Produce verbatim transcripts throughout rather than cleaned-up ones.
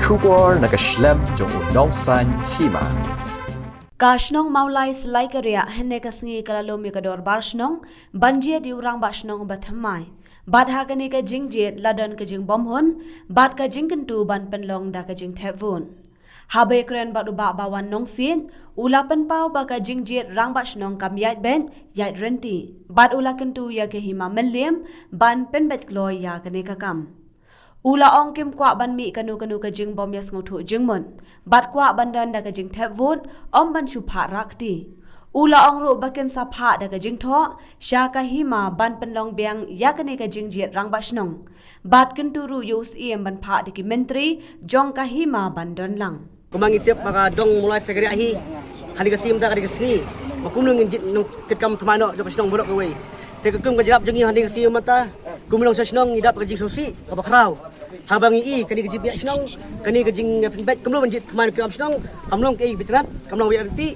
Khubor na ka shlem jong u nongsaiñ hima. Ka shnong Mawlai Syllai Kariah hynne ka sngi ka la lum ïa ka dorbar shnong ban jied ïa u rangbah shnong uba thymmai. Bad ha kane ka jingjied la don ka jingbymhun bad ka jingkyntu ban pynlong da ka jingthep vote. Haba ïakren bad u Bah Bawan Nongsiej, u la pynpaw ba ka jingjied rangbah shnong kam ïaid beit, ïaid ryntih. Bad u la kyntu ïa ka hima mylliem ban pynbeit kloi ïa kane ka kam. U la ong kim kwah ban mih kano kano ka jingbym ïasngewthuh jingmut bad kwah ban don da ka jingthep vote, ym ban shu phah rah kti. U la ong ruh ba kin sa phah da ka jingthoh sha ka hima ban pynlong biang ïa kane ka jingjied rangbah shnong. Bad kyntu ruh ïa u Syiem ban phah da ki myntri jong ka hima ban don lang. Kumba ngi tip ba ka dong Mawlai Syllai Kariah hi, ha kane ka sngi mynta ka dei ka sngi ba kumno ngin jied nongkitkam thymmai noh jong ka shnong baroh kawei. Te ka kum ka jingïarap jong ngi ha kane ka sngi mynta, kum u nongsaiñ shnong ngi dap ka jingsngewsih kaba khraw. Haba ngi i kane ka jingpynïaid shnong, kane ka jingpynbeit kumno ban jied thymmai nongkitkam shnong, kam long kaei ba tynat, kam long ba ïaid ryntih.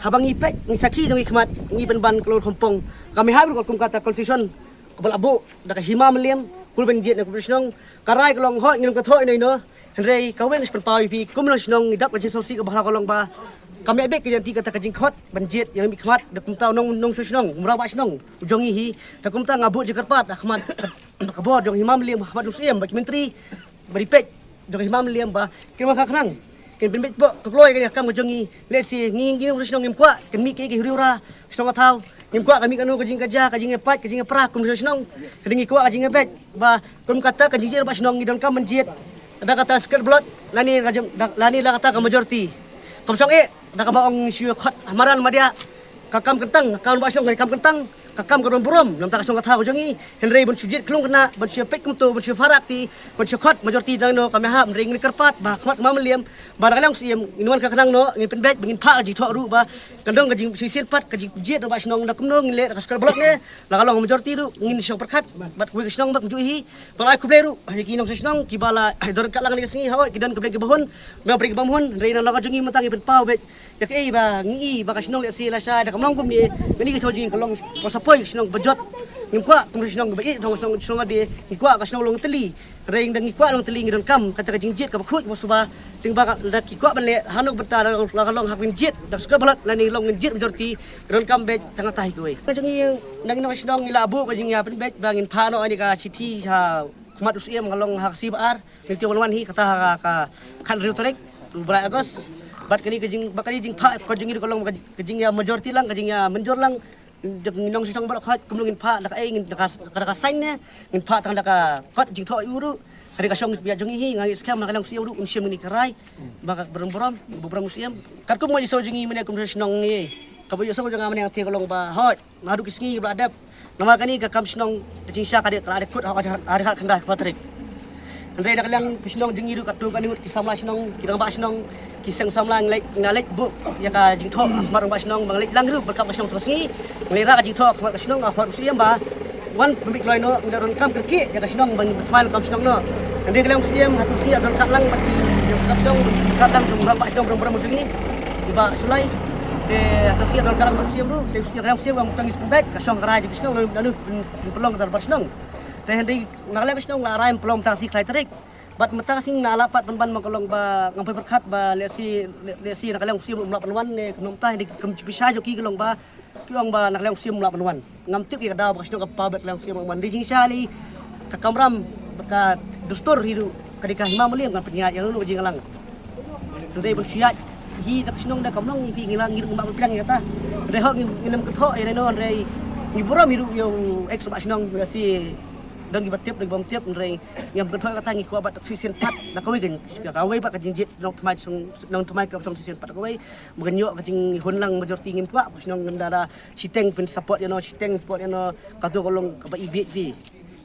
Haba ngi peit, ngi sakhi jong ngi khmat, ngi pynban ka lor khumpong. Ka mihai ruh kum kata constitution kaba la buh da ka hima mylliem, kumno ban jied nongkitkam shnong. Ka rai ka long hooid ngin ym kynthoh ïano ïano. Hynrei kawei ngi shu pynpaw ïa phi kum u nongsaiñ shnong ngi dap ka jingsngewsih kaba khraw, ka long ba kam ïaid beit ka jingkhot, ka jingkhot ban jied ïa ngi khmat da kumta u nong, nongsaiñ shnong, u rangbah shnong u jong ngi hi. Da kumta nga buh jingkyrpad ha khmat ka bor jong hima mylliem, ha khmat u Syiem bad ki myntri, bad i peit jong hima mylliem ba kin wan khnang, kin pynbeit bok ka kloi kane ka kam ka jong ngi. Lehse ngi, ngi nongsaiñ shnong ngim kwah kin mih kiei kiei ha ri ha shnong ka thaw. Ngim kwah ka mih kano ka jingkajia, ka jingïapait, ka jingïapra kum u nongsaiñ shnong. Hynrei ngi kwah ka jingïabeit ba kum kata ka jingjied rangbah shnong ngi donkam ban jied da kata secret ballot lane ka jing, da, lane da kata ka majority. Kam shong eh da kaba ong shu khot ha madan madiah. Ka kam kyntang, ka kam rangbah shnong ka kam kyntang, ka kam ka don burom na ka bynta ka shnong ka thaw ka jong ngi. Hynrei ban shu jied khlung khynnah, ban shu peit kumto, ban shu phah rah kti, ban shu khot majority dang no, kam ïahap. Hynrei ngin kyrpad ba ha khmat ka hima mylliem, ba na ka liang u Syiem ngin wan khnang noh, ngin pynbeit ba ngin phah ka jingthoh ruh ba kan don ka jingshisien pat ka jingjied rangbah shnong. Da kumno ngin leh da ka secret ballot ne, la ka long majority ruh ngin shong pyrkhat bad kawei ka shnong bad kumjuh hi. Ba la ai khublei ruh ïa ki nongsaiñ shnong kiba la don ryngkat lang ha kane ka sngi. Hooid ki don khublei kiba hun, don khublei kiba bym hun. Hynrei na ka liang jong ngi mynta ngi pynpaw beit ïa kaei ba ngi i ba ka shnong lehse lashai da kam long kumne. Kane ka shnong jong ngi ka long ka sopoi ka shnong ba jot. Ngim kwah kum ka shnong ba ïeit, shnong, shnong, shnong ade. Ngi kwah ka shnong long tylli. Hynrei da ngi kwah long tylli ngi donkam kata ka jingjied kaba khuid ba suba. Tang ba ka, da ki kwah ban leh hano ka bynta, la ka long ha ka jingjied da ka secret ballot lane long jingjied majority, ngi donkam beit tang kata hi kawei. Ka jong ngi na ngi nongsaiñ shnong ngi la buh ka jingïapynbeit ba ngin phah noh ïa kane ka shithi ha khmat u Syiem, ka long ha ka sngi ba ar. Ngi tip wan wan hi kata ha ka khathynriew tarik u Blai August. Bad kane ka jing, bad kane ka jingphah ka jong ngi ruh ka long ka jingïa majority lang, ka jingïa mynjur lang. Jong ngi nongsaiñ shnong baroh khoit kumno ngin phah, da kaei ngin, da ka, da ka sign ne ngin phah tang da ka kot jingthoh ïa u ruh. Ka dei ka shong ngi pynïaid jong ngi hi, nga ngeit skhem na ka liang u Syiem ruh un shim ïa kane ka rai ba ka burom burom, ba burom u Syiem. Katkum ka jingsngew jong ngi mynne kum shnong ngi, kaba ïohsngew jong nga mynne te ka long ba hooid. Naduh ki sngi ba la dep. Namar kane ka kam shnong ka jingshisha ka dei ka la dep kut ha ka arphew khyndai khyndai tarik. Hynrei na ka liang ki shnong jong ngi ruh katto katne ngut ki samla shnong, ki rangbah shnong, ki seng samla ngi leit, nga leit buh ïa ka jingthoh ha khmat rangbah shnong ba nga leit lang ruh bad ka shnong tang sngi. Nga leit rah ka jingthoh ha khmat ka shnong, ha khmat u Syiem ba wan pynbeit kloi noh, ngi donkam kyrkieh ïa ka shnong ban thymmai nongkam shnong noh. Hynrei ka liang u Syiem hato ka sngi donkam lang bad ki nongkam shnong, donkam lang rangbah shnong burom burom jong ngi. Bah Sulai. Te hato ka sngi donkam lang bad u Syiem ruh, te u Syiem, ka liang u Syiem ba tang ngi sngewbha ka shong ka rai jong ki shnong, lalu, lalu pynlong ka dorbar shnong. Te hynrei na ka liang ka shnong la rai pynlong tang sngi khyndai tarik. Bad mynta ka sngi nga la pat pynban ma ka long ba ngam poi pyrkhat ba lehse, lehse na ka liang u Syiem um lah pynwan ne kumno mynta, hynrei kum jingpynshisha jong ki ka long ba ki ong ba na ka liang u Syiem um lah pynwan. Ngam tip ïa ka daw ba ka shnong ka paw bad ka liang u Syiem um wan. Dei jingshisha lei ka kamram bad ka dustur hi ruh ka dei ka hima mylliem kan pynïaid ïa lano ka jingïalang. Hynrei ban shu ïaid hi da ka shnong da kam long, phi ngi la ngi ruh ngim lah ban pdiang ïa kata. Hynrei hooid ngin, ngin ym kynthoh ïa lano, hynrei ngi burom hi ruh ïa u ex rangbah shnong, lehse don kiba tip, don kiba ym tip, hynrei ngim kynthoh ïa kata. Ngi kwah bad ka shisien pat na kawei ka, kawei bad ka jingjied nongthymmai shnong, nongthymmai ka shnong shisien pat na kawei. Ba kan ïoh ka jinghun lang majority, ngim kwah ba shnong ngim da da shiteng pyn support ïano, shiteng support ïano, kato ka long kaba i bieit phi.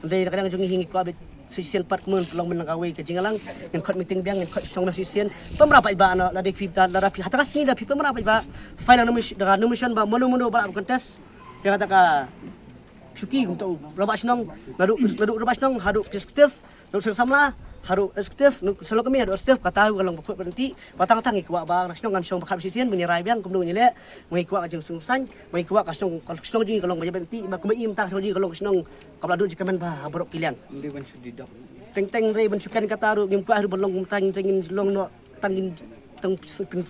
Hynrei na ka liang jong ngi hi ngi kwah beit shisien pat kumno pynlong mynta kawei ka jingïalang. Ngin khot meeting biang, ngin khot shong noh shisien. Pynbna paidbah noh, lada phi, lada phi ha kata ka sngi da phi pynbna paidbah, file nomination, da ka nomination ba mano mano ba lah ban contest ïa kata ka shuki kumta u rangbah shnong, naduh, naduh rangbah shnong haduh executive, naduh seng samla haduh executive, naduh seng lok kmie haduh executive, kata ka long ba khuid ba ryntih. Ba tang tang ngi kwah ba na shnong ngan shong ba khap shisien ba ngin rai biang kumno ngin leh. Ngi kwah ka jingsngewsih, ngi kwah ka shnong, ka shnong jong ngi ka long ba ïa ryntih, ba kumba i mynta ka shnong jong ngi ka long ka shnong kaba la duh jingkmen bha ha baroh ki liang. Ym dei ban shu deduct. Teng teng re ban shuken kata ruh ngim kwah ruh ban long tang teng long no tang tang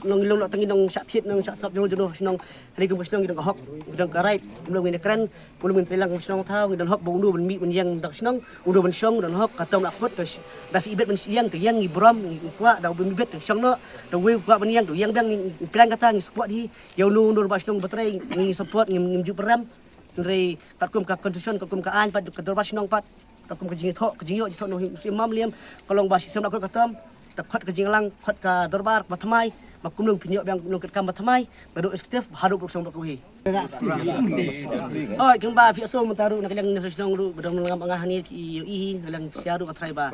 long long no tang nong shah thied nong shah sap jong jong shnong. Re kum shnong ngi dong ka hok ngi dong ka right kum long ngi kren kum long ngi tang shnong thaw ngi dong hok ba unu ban mi ban yang dong shnong unu ban shong dong hok ka tom la khot ka da ibet ban yang ka yang ngi brom ngi kwah da ban ibet shong no da wei kwah ban yang da yang dang ngi plan kata ngi support hi ya unu unu ba shnong ba trai ngi support ngi ngi ju peram. Hynrei katkum ka constitution katkum ka aiñ pat ka dorbar shnong pat katkum ka jingthoh ka jingïoh jingthoh nong siem mam liem ka long ba shisem la khot ka tom ta khot ka jinglang khot ka dorbar ba thymmai ba kum nong pynïoh biang nong kat kam ba thymmai ba dok executive ba haduh ba shnong ba kawei. Oi kum ba phi asom mynta ruh na ka liang nong shnong ruh ba dong ngam anga hani ki ïoh i hi na liang sia ruh ka trai ba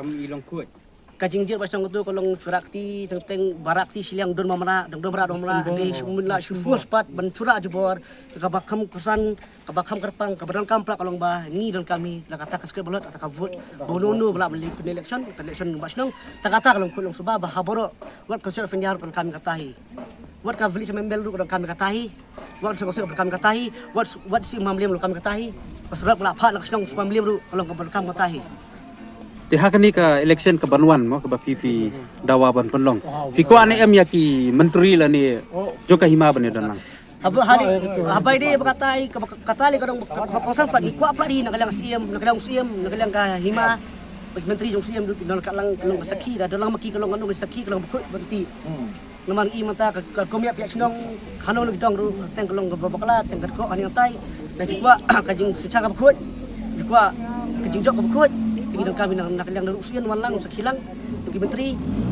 ka jingjied ba shnong tu ka long shurak ti teng teng barak ti shiliang don mamra dong don mra dong mra dei shu mun la shu force pat ban shurak jubor ka ba kham kusan ka ba kham kyrpang ka ba don kam pla ka long ba ngi don kam hi la kata ka script ballot kata ka vote ba uno uno ba la ban leh election ka election ba shnong ta kata ka long khun long suba ba ha boro wat ka shurak pynjar ban kam kata hi wat ka village member ruh ka don kam kata hi wat ka shurak ban kam kata hi wat wat si mam liem ruh kam kata hi ka shurak ba la pha la ka shnong si mam liem ruh ka long ka ban kam kata hi. Te ha kane ka election ka ban wan mo ka ba phi phi dawa ban pynlong. Phi kwah ne em ïa ki mentri lane jong ka hima ban ïadon lang. Haba hari haba ide ba katai ka ba katai ka dong ba kongsan pat ki kwah pat hi na ka liang siem na ka liang siem na ka liang ka hima. Ba ki mentri jong siem du ki dong ka lang ka long ka sakhi da dong lang ma ki ka long ka long ka sakhi ka long ba khot ba ti. Namar i mynta ka ka kum ïa pia shnong hano ngi dong ruh teng ka long ka ba bakla teng ka ko ani tai na ki kwah ka jing sicha ka ba khot ki kwah ka jing jok ka ba khot ki dong ka bina na ka liang ruh sien wan lang sa khilang ki mentri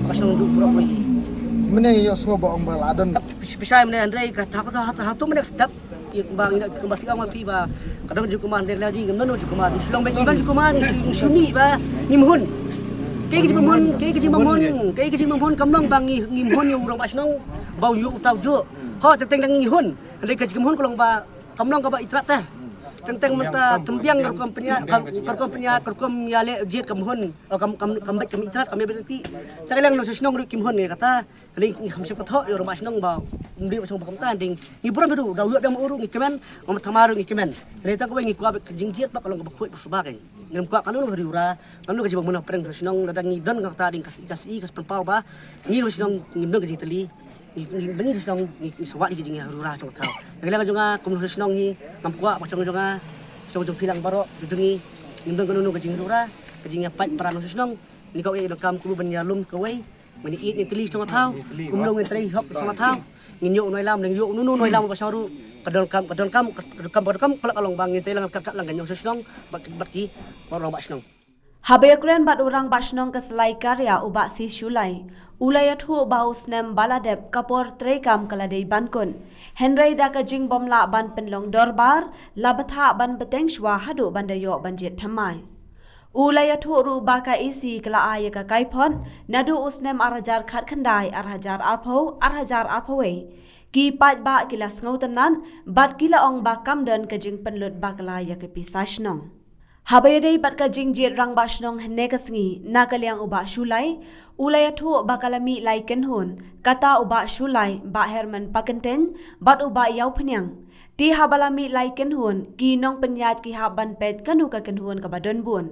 ka shnong ruh ruh mai. Mene yo so ba ong ba la don. Pisai mene andre ka ta ka ta tu mene step. Ïa kumba ngi kumba ti ong ma phi ba ka dong ju kumba ngi la ji ngam nanu ju kumba ngi shlong ba ngi ban ju kumba ngi shu ngi shu mih ba ngi mhun. Kaei ka jingmhun kaei ka jingmhun kaei ka jingmhun kam long ba ngi ngi mhun ïa u rangbah shnong ba u ïoh u tau juh. Ho teng teng dang ngi hun. Hynrei ka jingmhun ka long ba kam long kaba itrat teh. Teng teng mynta tymbiang ka rukom pynïaid ka rukom pynïaid ka rukom ïaleh jied ka mhun. Kam kam kam beit kam itrat kam ïa beit ti. Teng leng nong shnong ruh ki mhun ngi kata. Kane ngi kham shim ka thoh ïa u rangbah shnong ba um dei ba shnong ba kumta ding ngi burom ruh da u ïoh biang ma u ruh ngi kmen ma ma thamar ruh ngi kmen. Kane tang kawei ngi kwah ba ka jingjied ba ka long kaba khuid ba suba kein. Ngim kwah kano kano ka riewra kano ka jingba muna pyrshang shnong lada ngi don kata ding ka si ka si ka spel pau ba ngi ruh shnong ngim don ka jingtylli. Ngi ngi ngi shnong ngi ngi sawat ngi ka jingriewra shnong thaw. Ngi la ka jong nga kum shnong ngi ngam kwah ba shnong jong nga shnong jong phi lang baroh jong ngi ngim don kano kano ka jingriewra ka jingïapait para nong shnong. Ngi ka wei don kam kum ban ïalum kawei. Mani it ni tli shnong thaw kum nong ngi trei hok shnong thaw. Ngin ïoh noi lam ngi ïoh nunu noi lam ba sharu ka don kam ka don kam ka don kam ka don kam ka la ka long bang ngi trei lang ka ka lang ka nyong shnong bad bad ki ba rong ba shnong. Haba ïakren bad u rangbah shnong ka Salai Karia u Bah C Shullai u la ïathuh ba u snem ba la dep ka por treikam ka la dei ban kut. Hynrei da ka jingbym lah ban pynlong dorbar la bthah ban bteng shuwa haduh ban da ïoh ban jied thymmai. U la ïathuh ruh ba ka E C ka la ai ïa ka kaiphod naduh u snem ar hajar khatkhyndai, ar hajar arphew, ar hajar arphew wei. Ki paidbah ki la sngewtynnat bad ki la ong ba kam don ka jingpynlut bakla ïa ka pisa shnong. Haba ïadei bad ka jingjied rangbah shnong hynne ka sngi na ka liang u Bah Shullai u la ïathuh ba ka la mih lai kynhun kata u Bah Shullai, Bah Herman Pakyntein bad u Bah Ïawphniang. Te haba la mih lai kynhun ki nongpynïaid ki hap ban peit kano ka kynhun kaba don bun.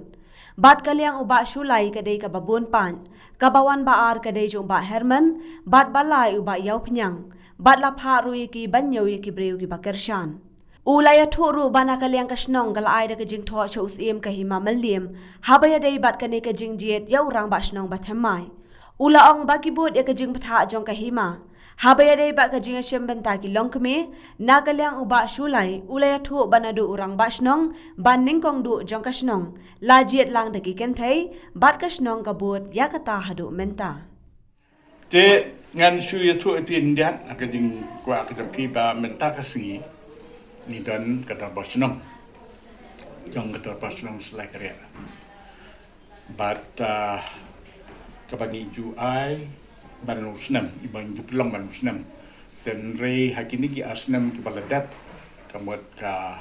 Bad ka liang u Bah Shullai ka dei kaba bun paid. Kaba wan ba ar ka dei jong u Bah Herman bad ba lai u Bah Ïawphniang. Bad la phah ruh ïa ki ban ñiew ïa ki briew kiba kyrshan. U la ïathuh ruh ba na ka liang ka shnong ka la ai da ka jingthoh sha u Syiem ka Hima Mylliem haba ïadei bad kane ka jingjied ïa u rangbah shnong ba thymmai. U la ong ba ki bud ïa ka jingbthah jong ka hima. Haba ïadei bad ka jingïashim bynta ki longkmie na ka liang u Bah Shullai u la ïathuh ba naduh u rangbah shnong ba nyngkong duh jong ka shnong la jied lang da ki kynthei bad ka shnong ka bud ïa kata haduh mynta. Te ngan shu ïathuh ïa phi yndiat ha ka jingkwah ka jong phi ba mynta ka sngi ngi don ka dorbar shnong. Jong ka dorbar shnong Salai Karia. Bad ah, kaba ngi ju ai ban u snem, iba ngi ju pynlong ban u snem. Te hynrei ha kine ki ar snem kiba la dep ka mut ka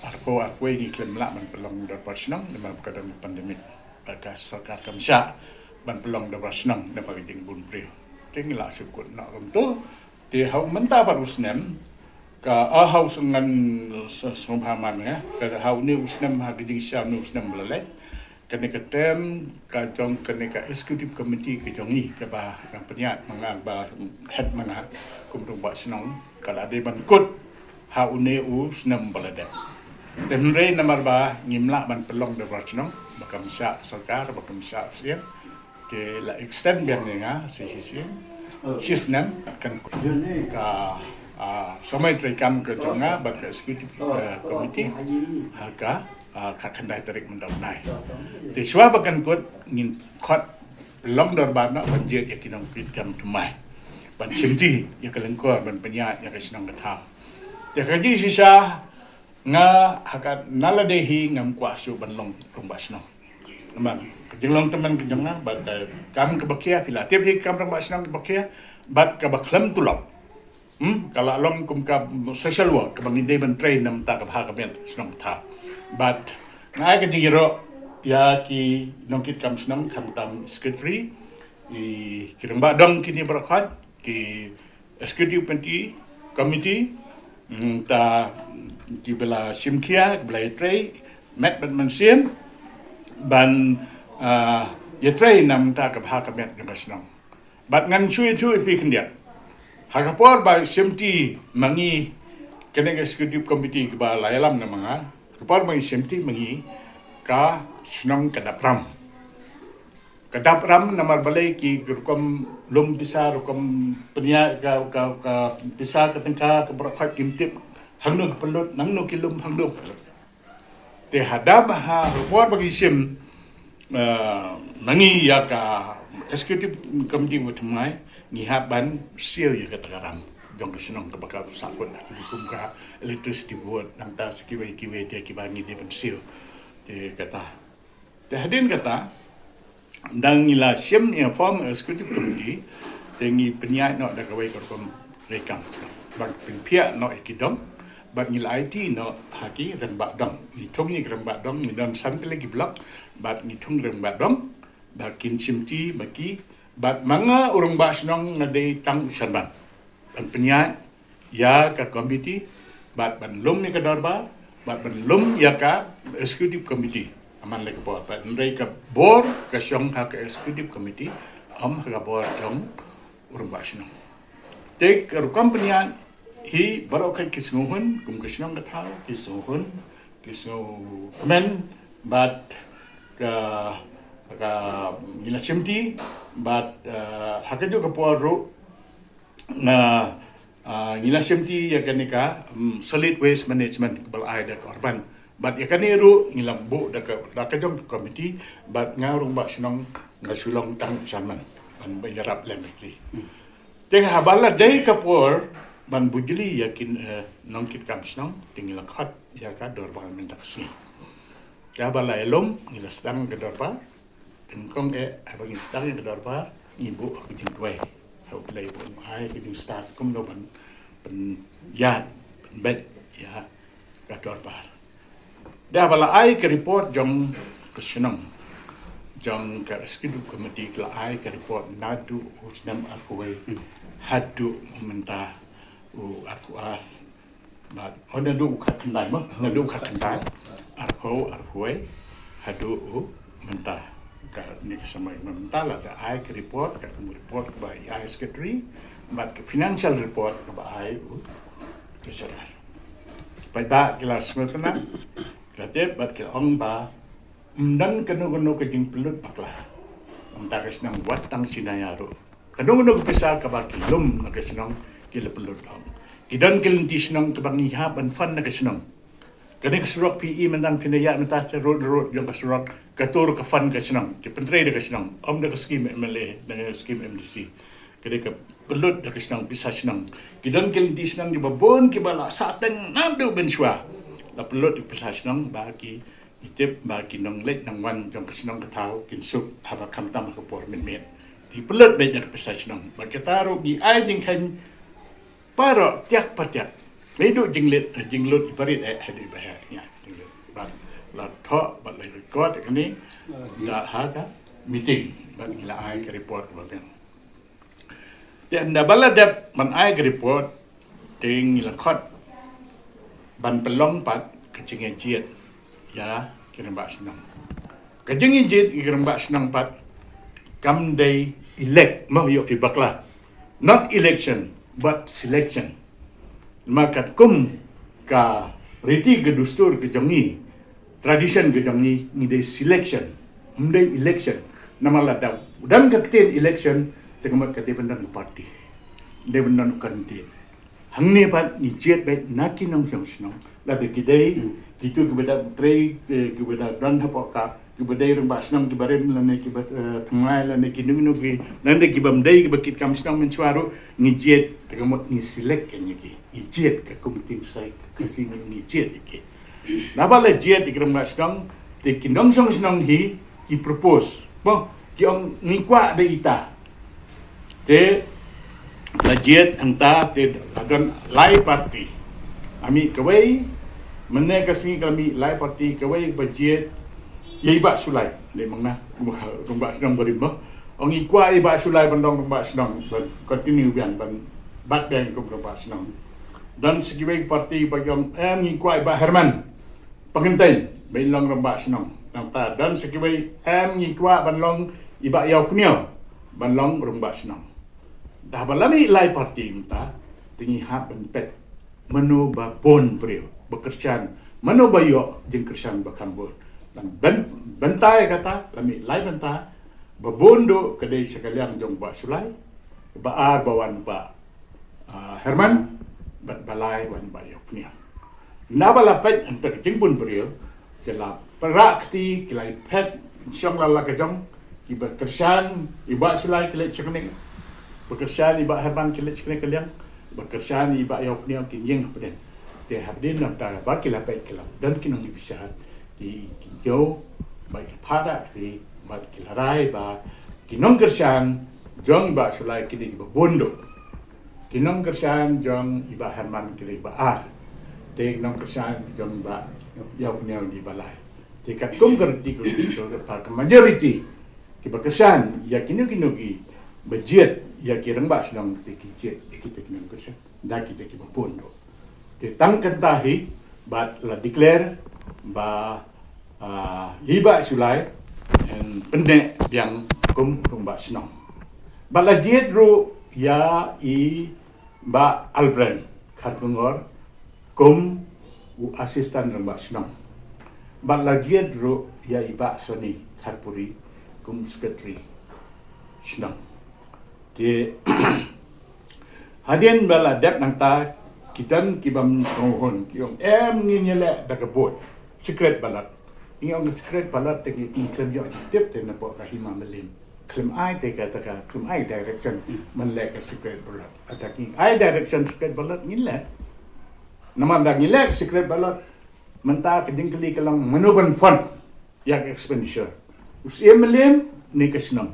arphew arphew ngi khlem lah ban pynlong dorbar shnong namar ka don pandemic. Bad ka sorkar kam shah ban pynlong dorbar shnong namar ka jingbun briew. Te ngi la shu kut noh kumto. Te ha u mynta pat u snem ka, ah, ha u snem ngan s- sngewbha man nga ka ha une u snem ha ka jingshisha une u snem ba la leit. Kane ka term ka jong kane ka executive committee ka jong i kaba ka pynïaid ma nga ba head ma nga kum u rangbah shnong ka la dei ban kut ha une u snem ba la dep. Te hynrei namar ba ngim lah ban pynlong da bor shnong ba kam shah sorkar ba kam shah siem. Te la extend biang ïa nga shi shi snem, shi snem kan kut ka, ah, samoi treikam ka jong nga bad ka executive, eh, committee ha ka, ah, ka khyndai tarik mynta u bnai. Te shuwa ba kan kut ngin khot pynlong dorbar noh ban jied ïa ki nongkitkam thymmai ban shimti ïa ka lyngkor ban pynïaid ïa ka shnong ka thaw. Te ka jingshisha nga ha ka na lade hi ngam kwah shuh ban long rangbah shnong. Namar ka jinglong tymmen ka jong nga bad ka kam kaba khia, phi la tip hi ka kam rangbah shnong kaba khia bad kaba khlem tulop. Hmm, ka la long kum ka social work kaba ngi dei ban train na bynta ka bha ka miat shnong ka thaw. Bad nga ai ka jingïaroh ïa ki nongkitkam shnong, khamtam secretary, i ki rangbah dong kine baroh khoit, ki executive committee, committee, mm, ta kiba la shim khia, kiba la ïatrei met bad mynsiem ban, ah, ïatrei na bynta ka bha ka miat jong ka shnong. Bad ngan shu ïathuh ïa phi khyndiat. Ha ka por ba shimti ma ngi kane ka executive committee kaba la ïalam na ma nga, ka por ba ngi shimti ma ngi ka shnong ka dap ram. Ka dap ram namar balei ki rukom lum pisa, rukom pynïaid ka, ka, ka pisa ka tyngka ka baroh khoit kim tip hangno ka pynlut, nangno ki lum, hangno ka pynlut. Te hadien ha ka por ba ngi shim, eh, ma ngi ïa ka executive committee ba thymmai, ngi hap ban siew ïa kata ka ram jong ka shnong kaba ka sahkut da ki kum ka electricity board, nangta sa kiwei kiwei te kiba ngi dei ban siew. Te kata. Te hadien kata, da ngi la shim ïa form executive committee, te ngi pynïaid noh da kawei ka rukom treikam. Ban pynphiah noh ïa ki dong, bad ngi la aiti noh ha ki rangbah dong. Ngi thung ïa ki rangbah dong, ngi don san tylli ki block, bad ngi thung rangbah dong, bad kin shimti ma ki, bad ma nga u rangbah shnong nga dei tang u chairman. Ban pynïaid ïa ka committee, bad ban lum ïa ka dorbar, bad ban lum ïa ka executive committee. Amman la ka bor, bad hynrei ka bor ka shong ha ka executive committee, ym ha ka bor jong u rangbah shnong. Te ka rukom pynïaid hi baroh khoit ki sngewhun, kum ka shnong ka thaw, ki sngewhun, ki sngewkmen, bad ka, ka ngi la shimti, bad, eh, ha kajuh ka por ruh, nga, ah, ngi la shimti ïa kane ka, mm, solid waste management kaba la ai da ka urban. Bad ïa kane ruh ngi la buh da ka, da ka jong ka committee, bad nga u rangbah shnong nga shu long tang chairman ban ïarap lem ïa ki. Te haba la dei ka por ban bujli ïa ki, eh, nongkitkam shnong, te ngi la khot ïa ka dorbar mynta ka sngi. Te haba la ïalum ngi la sdang ka dorbar. Te nyngkong eh, haba ngi sdang ïa ka dorbar, ngi buh ka jingduwai. Ha U Blei ba un ai ka jingstad kumno ban pynïaid, pynbeit ïa ka dorbar. Da ba la ai ka report jong ka shnong, jong ka executive committee, ka la ai ka report naduh u snem arphew wei haduh mynta u arphew ar. Bad, oh, naduh u khatkhyndai mo, naduh u khatkhyndai, arphew, arphew wei, haduh u mynta. Kane ka snem mynta la da ai ka report, ka kum report kaba i ai secretary, bad ka financial report kaba ai u treasurer. Paidbah ki la sngewtynnat, ki la tip, bad ki la ong ba ym don kano kano ka jingpynlut bakla. Mynta ka shnong wat tang shi naya ruh. Kano kano ka pisa kaba ki lum na ka shnong ki la pynlut ong. Ki don ki lynti shnong kaba ngi hap ban fund na ka shnong. Kane ka surok P E mynta phin ïa mynta ka road, road jong ka surok, kato ruh ka fund ka shnong, ki pyntrei da ka shnong, ym da ka skim M L A, da ka skim M D C. Kane ka pynlut da ka shnong, pisa shnong. Ki don ki lynti shnong kiba bun kiba la sah teng naduh mynshuwa. La pynlut da ka pisa shnong ba ki Ngi tip ba ki nongleit nongwan jong ka shnong ka thaw kin suk haba khamtam ha ka por mynmiet. Te pynlut beit da ka pisa shnong. Bad kata ruh ngi ai jingkheiñ baroh tiak pa tiak. Lei duh jingleit, jinglut iba rit eh, haduh iba heh, ngi ai jinglut. Bad la thoh, bad la record ïa kane da ha ka meeting. Bad ngi la ai ka report ba biang. Te ynda ba la dep ban ai ka report, te ngi la khot ban pynlong pat ka jingïajied ïa ki rangbah shnong. Ka jingjied ïa ki rangbah shnong pat kam dei elect, mo, ïoh phi bakla. Not election, but selection. Ma katkum ka riti ka dustur ka jong ngi, tradition ka jong ngi, ngi dei selection, ym dei election. Namar lada don ka ktien election, te ka mut ka dei ban don ka party, dei ban don ka candidate. Hangne pat ngi jied beit na ki nongshong shnong. Lada ki dei, hmm, kitu kiba da trei, eh, kiba da don hapoh ka, kiba dei rangbah shnong kiba rim lane kiba, eh, thymmai lane ki nongno ki, lane kiba ym dei kiba kit kam shnong mynshuwa ruh, ngi jied, te ka mut ngi select ïa ki. Ngi jied ka kum ktien Khasi, Khasi ngi, ngi jied ïa ki. Naba la jied ïa ki rangbah shnong, te ki nongshong shnong hi ki propose. Mo, ki ong ngi kwah da ita. Te la jied hangta te la don lai party. La mih kawei, mynne ka sngi ka la mih lai party, kawei ba jied ïa i Bah Shullai. Dei mangna, rangbah shnong barim mo. Ong ngi kwah i Bah Shullai ban long rangbah shnong, ban continue biang, ban bat biang kum rangbah shnong. Don sa kiwei party ba ong em ngi kwah i Bah Herman Pangkynthei ban long rangbah shnong. Nangta don sa kiwei em ngi kwah ban long i Bah Ïawphniaw ban long rangbah shnong. Da ba la mih lai party mynta, te ngi hap ban peit mano ba bun briew ba kyrshan, mano ba ïoh jingkyrshan ba kham bun. Ban, ban, bynta ïa kata, la mih lai bynta, ba bun duh ka dei sha ka liang jong Bah Shullai, ba ar ba wan Bah, ah, Herman, bad ba lai wan Bah Ïawphniaw. Naba la peit hangta ka jingbun briew, te la pyrshah kti, ki la peit shong la la ka jong, kiba kyrshan i Bah Shullai ki leit sha kane, ba kyrshan i Bah Herman ki leit sha kane ka liang, ba kyrshan i Bah Ïawphniaw ki ïeng hapdeng. Te hapdeng nangta ba ki la peit ki la don ki nongïabishar, ki, ki ïoh ba ki pyrshah kti, ba ki la rai ba ki nongkyrshan jong Bah Shullai ki dei kiba bun duh. Ki nongkyrshan jong i Bah Herman ki dei ba ar. Te ki nongkyrshan jong Bah Ïawphniaw ki dei ba lai. Te katkum ka riti ka riti ka, ka majority kiba kyrshan ïa kino kino kiba jied ïa ki rangbah shnong, te ki jied ïa kita ki nongkyrshan da kita kiba bun duh. Te tang kata hi bad la declare ba, ah, i Bah Shullai yn pynneh biang kum rangbah shnong. Bad la jied ruh ïa i Bah Albrand Kharkongor kum u assistant rangbah shnong. Bad la jied ruh ïa i Bah Soni Kharpuri kum secretary shnong. Te hadien ba la dep nangta, ki don ki bym sngewhun, ki ong em ngin ïaleh da ka vote, secret ballot. Ngi ong secret ballot te ngi, ngi khlem ïoh tip te na pok ka hima Mylliem. Khlem ai te ka, te ka, khlem ai direction ban leh ka secret ballot. Lada ki ai direction secret ballot ngin leh. Namar da ngi leh secret ballot, mynta ka jingkylli ka long mano ban fund ïa ka expenditure. U Syiem Mylliem ne ka shnong.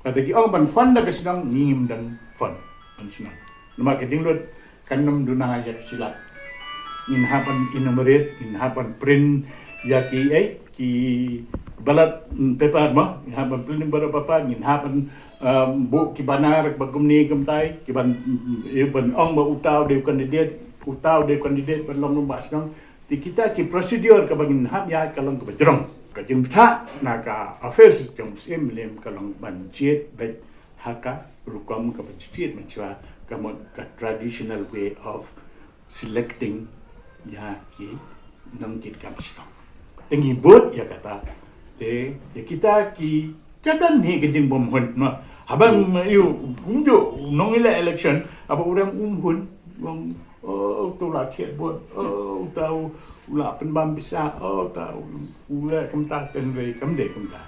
Lada ki ong ban fund da ka shnong, ngim don fund ban shnong. Namar ka jinglut kan ym duna ïa ka silat. Ngin hap ban enumerate, ngin hap ban print ïa ki, eh, ki ballot, mm, paper mo, ngin hap ban print ballot paper, ngin hap ban, um, buh ki banner ba kumne kumtai, ki ban, mm, eh, ban ong ba uta u dei u candidate, uta u dei u candidate ban long rangbah shnong. Te kita ki procedure kaba ngin hap ïa ka long kaba jrong. Ka jingbthah na ka office jong u Syiem Mylliem ka long ban jied beit ha ka rukom kaba jied mynshuwa, ka mut ka traditional way of selecting ïa ki nongkitkam shnong. Te ngi bud ïa kata, te ïa kita ki, ka don hi ka jingbymhun ma. Haba, hmm, ïa u kumjuh u nongïaleh election, haba u rem um hun, u ong, oh, uta u la thied vote, oh, uta u la pynbam pisa, oh, uta u, u leh kumta, hynrei kam dei kumta.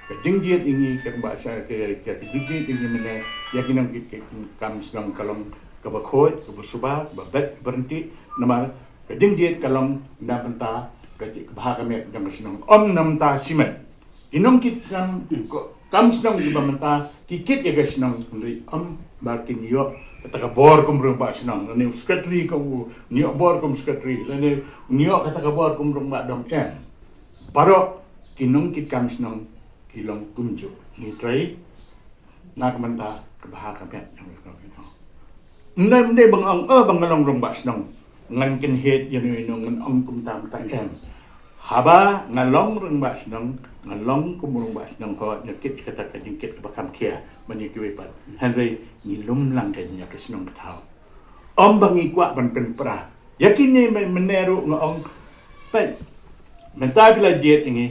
Ka jingjied ïa ngi ka ba sha ka, ka, ka jingjied ïa ngi mynne ïa ki nongkitkam shnong ka long kaba khuid, kaba suba, kaba beit, kaba ryntih. Namar ka jingjied ka long na bynta ka jingkyrkhu ka met jong ka shnong, ym na bynta shimet. Ki nongkitkam shnong kiba mynta ki kit ïa ka shnong, hynrei ym ba kin ïoh kata ka bor kum rangbah shnong, ne u secretary kum u, kin ïoh bor kum secretary, lane kin ïoh kata ka bor kum rangbah dong, em. Baroh ki nongkitkam shnong ki long kumjuh. Ngi trei na ka bynta ka bha ka met jong ka shnong. Ym dei, ym dei ba nga ong, oh, ba nga long rangbah shnong, ngan kynhied ïano ïano, ngan ong kumta kumta, em. Haba nga long rangbah shnong, nga long kum rangbah shnong ho, nga kit kata ka jingkit kaba kham khia ban ïa kiwei pat. Hynrei ngi lum lang ka ïa ka shnong ka thaw. Ym ba ngi kwah ban pynpra. Ïa kine mynne ruh nga ong, peit, mynta phi la jied ïa ngi,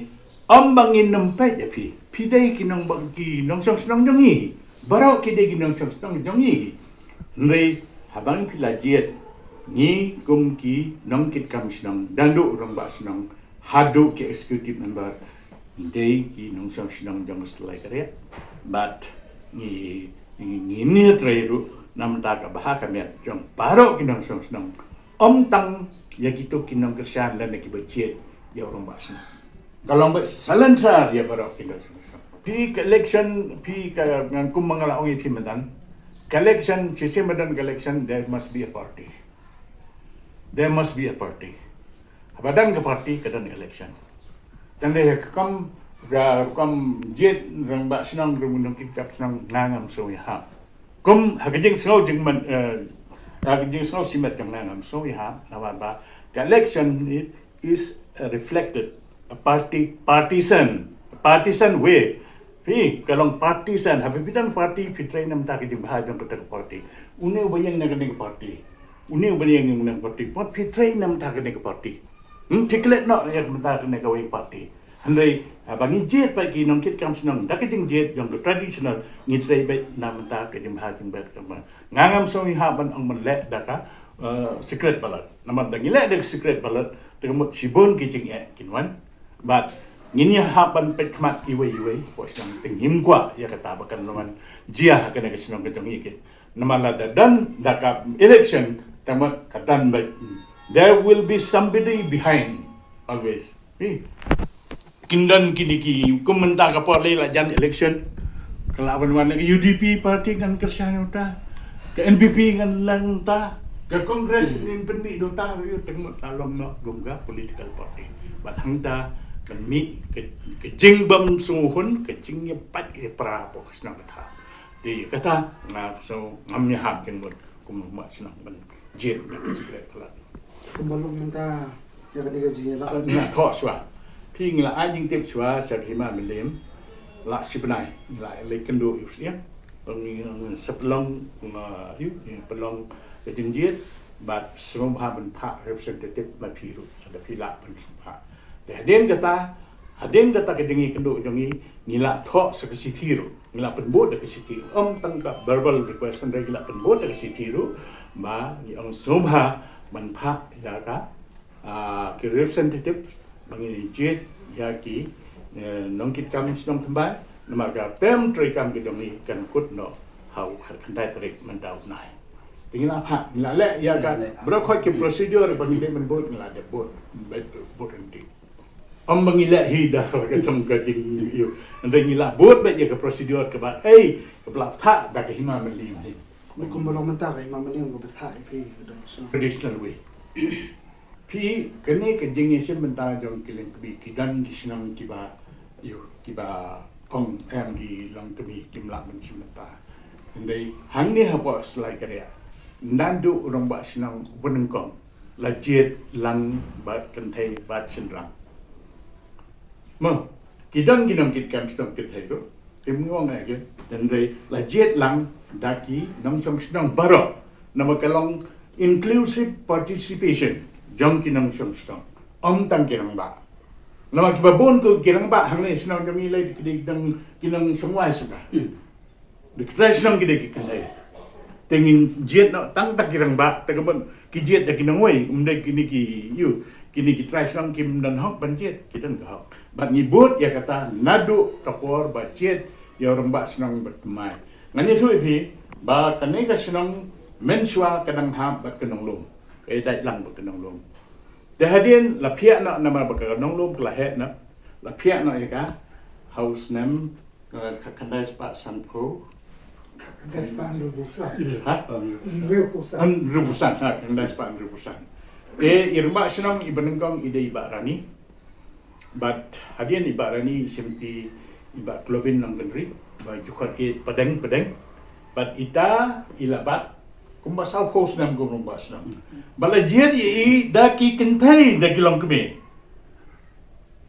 ym ba ngin nym peit ïa phi. Phi dei ki nong ba ki nongshong shnong jong ngi. Baroh ki dei ki nongshong shnong jong ngi. Hynrei haba ngi phi la jied, ngi kum ki nongkitkam shnong, naduh rangbah shnong haduh ki executive member, dei ki nongshong shnong jong ka Salai Kariak. Bad ngi, ngi, ngi nia trei ruh na bynta ka bha ka miat jong baroh ki nongshong shnong. Ym tang ïa kito ki nongkyrshan lane kiba jied ïa u rangbah shnong. Ka long ba salonsar ïa baroh ki nongshong shnong. Phi ka election, phi ka, ngan kum ma nga la ong ïa phi mynta. Ka election, shisien ba don ka election, there must be a party. There must be a party. Haba don ka party ka don election. Tang dei ha ka kam, ka kam jied rangbah shnong, rangbah nongkitkam shnong, nga ngam sngew ïahap. Kum ha ka jingsngew jingman, eh, ha ka jingsngew shimet jong nga ngam sngew ïahap, namar ba ka election it is, uh, reflected a party, partisan, a partisan way. Phi, ka long partisan, haba phi don party, phi trei na bynta ka jingbha jong kata ka party. Une uba ïeng na kane ka party, une uba ïeng na kane ka party, phi trei na bynta kane ka party. Hmm, phi klet noh ïa na bynta kane kawei ka party. Hynrei haba ngi jied bad ki nongkitkam shnong da ka jingjied jong ka traditional, ngi trei beit na bynta ka jingbha jingbet ka ma. Nga ngam sngew ïahap ban ong ban leh da ka, eh, secret ballot. Namar da ngi leh da ka secret ballot, te ka mut shibun ki jingeh kin wan. Bad ngin ïahap ban peit khmat iwei iwei, poi shnong te ngim kwah ïa kata ba kan wan jia ha kane ka shnong ka jong ngi ki. Namar lada don da ka election, te mut ka don beit. There will be somebody behind always. Phi. Kin don kine ki, kum mynta ka por lei la jan election. Ka la wan wan ka U D P party ngan kyrshan uta. Ka N P P ngan lang ta. Ka Congress ngin pynmih da uta ruh, teng mut la long noh kum ka political party. Bad hangta kan mih ka, ka jingbym sngewhun, ka jingïapait ïapra hapoh ka shnong ka thaw. Te kata nga sngew ngam ïahap jingmut kum ma shnong ban jied na ka secret ballot. Kumba long mynta ïa kane ka jingïalang. Ngi la thoh shuwa. Phi, ngi la ai jingtip shuwa sha ka Hima Mylliem. La shi bnai ngi la leit kynduh ïa u Syiem. Ngi, ngi sa pynlong, ngi, ïa, ngi pynlong ka jingjied bad sngewbha ban phah representative ma phi ruh, lada phi lah ban sngewbha. Te hadien kata, hadien kata ka jingïakynduh jong ngi, ngi la thoh sa ka shithi ruh, ngi la pynbud da ka shithi ruh. Ym tang ka verbal request, hynrei ngi la pynbud da ka shithi ruh ba ngi ong sngewbha ban phah ïa ka, ah, ki representative ba ngin jied ïa ki, eh, nongkitkam shnong thymmai, namar ka term treikam ka jong ngi kan kut noh ha u khatkhyndai tarik mynta u bnai. Te ngi la phah, ngi la leh ïa ka, ngi la leh, baroh khoit ki procedure ba ngi dei ban bud, ngi la dep bud, bud, bud ryntih. Ym ba ngi leh hi da ka jong ka jing, ïa. Hynrei ngi la bud beit ïa ka procedure kaba, eh, kaba la phah da ka Hima Mylliem hi. Kumba long mynta ka Hima Mylliem kaba phah ïa phi ka dong shnong. Traditional way. Phi, kane ka jingïashim bynta jong ki lyngkmie, ki don ki shnong kiba, ïa, kiba ong em ki longkmie kim lah ban shim bynta. Hynrei hangne hapoh Salai Kariak, naduh u rangbah shnong uba nyngkong la jied lang bad kynthei bad shynrang. Mo, ki don ki nongkitkam shnong kynthei ruh, kim ong ei ki, hynrei la jied lang da ki nongshong shnong baroh. Namar ka long inclusive participation jong ki nongshong shnong. Ym tang ki rangbah. Namar kiba bun ki rangbah hangne shnong jong ngi lei ki dei ki nong, ki nongshong wai suda. Hmm. Dei ki trai shnong ki dei ki kynthei. Te ngin jied noh tang da ki rangbah, te ka mut ki jied da ki nongwei, ym dei kine ki, ïa, kine ki trai shnong kim don hok ban jied, ki don ka hok. Bad ngi bud ïa kata naduh ka por ba jied ïa u rangbah shnong bad thymmai. Ngan ïathuh ïa phi ba kane ka shnong mynshuwa ka dang hap bad ka nonglum. Ka ïadei lang bad ka nonglum. Te hadien la phiah noh namar ba ka nonglum ka la heh noh. La phiah noh ïa ka ha u snem, eh, kha-, khyndai spah sanphew. Khyndai spah hynriewphew san. Ha? Hynriewphew san. Hynriewphew san, ha, khyndai spah hynriewphew san. Te i rangbah shnong iba nyngkong i dei i Bah Rani. Bad hadien i Bah Rani i shimti i Bah Klobin Nongkynrih, ba ju khot ïa i Padeng Padeng. Bad ita i la bat kumba sawphew snem kum rangbah shnong. Bad la jied ïa i da ki kynthei da ki longkmie.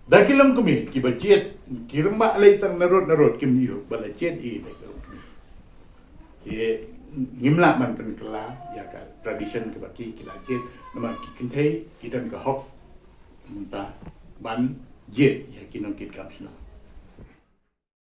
Da ki longkmie kiba jied, ki rangbah lei tang narud narud kim ïoh ba la jied ïa da ki longkmie. Te ngim lah ban pynkylla ïa ka tradition kaba ki ki la jied, namar ki kynthei ki don ka hok mynta ban jied ïa ki nongkitkam shnong.